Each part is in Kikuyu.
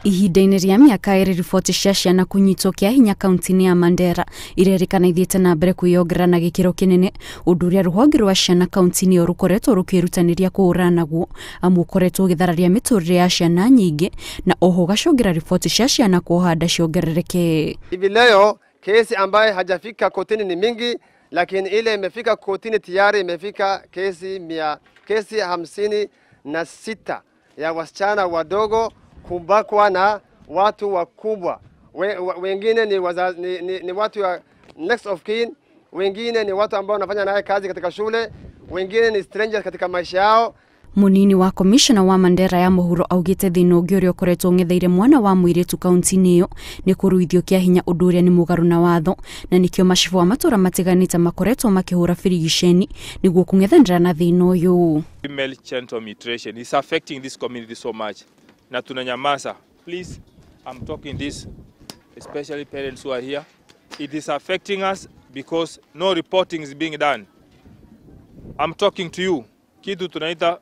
Ihinda-inĩ rĩa mĩaka 2 riboti cia ciana kũnyitwo kĩa hinya kaunti-inĩ ya Mandera irerĩkana ithiĩte na mbere kwĩyongerera na gĩkĩro kĩnene, ũndũ ũrĩa rũhonge rwa ciana kaunti-inĩ ĩyo rũkoretwo rũkĩĩrutanĩria kũhũrana naguo, amu ũkoretwo ũgĩthararia mĩtũrĩre ya ciana nyingĩ na oho ũgacũngĩra riboti cia ciana kuoha nda ciongerereke. Hivi leo kesi ambaye hajafika kotini ni mingi, lakini ile imefika kotini tayari imefika kesi 56 ya wasichana wadogo kubakwa na watu wakubwa. Wengine ni watu wa next of kin, wengine ni watu ambao wanafanya naye kazi katika shule, wengine ni strangers katika maisha yao. Munini wa komishona wa Mandera ya mũhuro augĩte thĩna ũngĩ ũrĩa ũkoretwo ũng'etheire mwana wa mũirĩtu kaunti-inĩ ĩyo nĩ kũruithio kĩa hinya, ũndũ ũrĩa nĩ mũgarũ na watho, na nĩkĩo macibũ a matũra matiganĩte makoretwo makĩhũra birigiceni nĩguo kũng'ethanĩra na thĩna ũyũ. Female genital mutilation is affecting this community so much na tunanyamaza. Please, I'm talking this especially parents who are here. It is affecting us because no reporting is being done. I'm talking to you. Kitu tunaita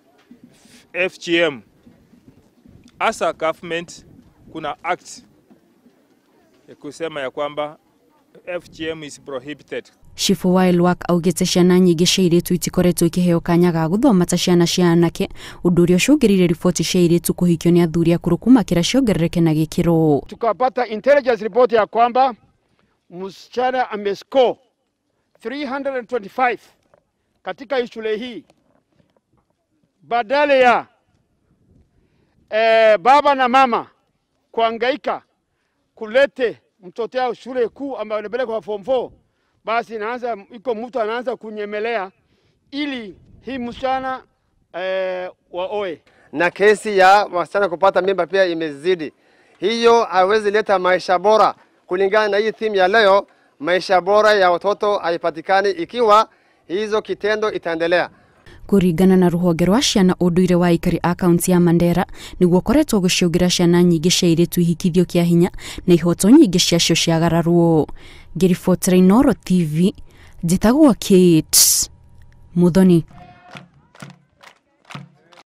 FGM. As a government kuna act ya kusema ya kwamba FGM is prohibited. Chifu wa Elwak augĩte ciana nyingĩ cia airĩtu itikoretwo ikĩheo kanya ga gũthoma ta ciana cia anake, ũndũ ũrĩa ũcũngĩrĩirie riboti cia airĩtu kũhikio nĩ athuri akũrũ kumakĩra ciongerereke na gĩkĩro. Tukapata intelligence report ya kwamba msichana amescore 325 katika shule hii, badala ya baba na mama kuhangaika kulete mtoto yao shule kuu ambayo anapeleka kwa form 4, basi inaanza iko mtu anaanza kunyemelea ili hii msichana waoe. Na kesi ya wasichana kupata mimba pia imezidi. Hiyo haiwezi leta maisha bora. Kulingana na hii theme ya leo, maisha bora ya watoto haipatikani ikiwa hizo kitendo itaendelea. Kũringana na rũhonge rwa ciana ũndũire wa aikari a kaunti ya Mandera nĩguo ũkoretwo ũgĩcũngĩra ciana nyingĩ cia airĩtu ihikithio kĩa hinya na ihoto nyingĩ ciacio ciagararwo. Ngĩribotera Inooro TV, njĩtagwo Kate Muthoni.